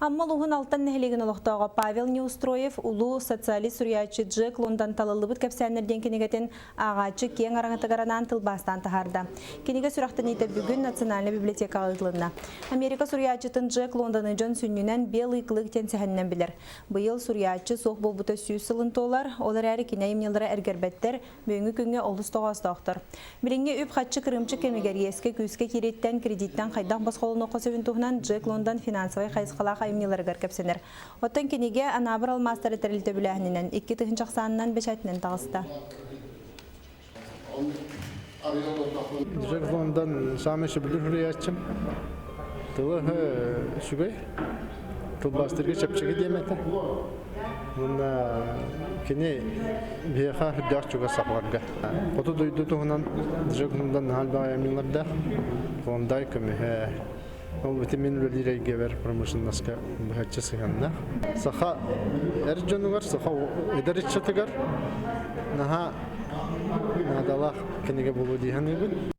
Амма улууһун Алтан нэһилиэгин олохтооҕо Павел Неустроев улуу социалист суруйааччы Джек Лондон талыллыбыт кэпсээннэр диэн кинигэтин ааҕааччы киэҥ араҥатыгар анаан тылбаастаан таһаарда. Кинигэ сүрэхтэниитэ бүгүн Национальнай библиотекаҕа ыытылынна. Америка суруйааччытын Джек Лондоны дьон сүнньүнэн Белый клык диэн сэһэнинэн билэр. Быйыл суруйааччы суох буолбута 100 сылын туолар, ол эрээри кини айымньылара эргэрбэттэр, бүгүҥҥү күҥҥэ олус тоҕоостоохтор. Билиҥҥи үп-харчы кырыымчык кэмигэр иэскэ-күүскэ киирииттэн, кредиттэн хайдах босхолонуохха сөбүн туһунан Джек Лондон финансовай хайысхалаах айымньыларыгар кэпсэнэр. Оттон кинигэ Анаабыр алмаастары тэрилтэ үбүлээһининэн 2000 ахсаанынан бэчээтинэн таҕыста. Джек Лондон саамай сөбүлүүр суруйааччым. Тыла үчүгэй. Тылбаастырга чэпчэки диэм этэ. Уонна кини биһиэхэ үрдээх чугас сахаларга. Хоту дойду туһунан Джек Лондон наһаа элбэх айымньылардаах. Клондайк көмүһэ. Ол ити мин үлэлиир эйгэбэр промышленноска быһаччы сыһыаннаах. Саха эр дьонугар, саха эдэр ыччатыгар наһаа наадалаах кинигэ буолуо дии саныыбын.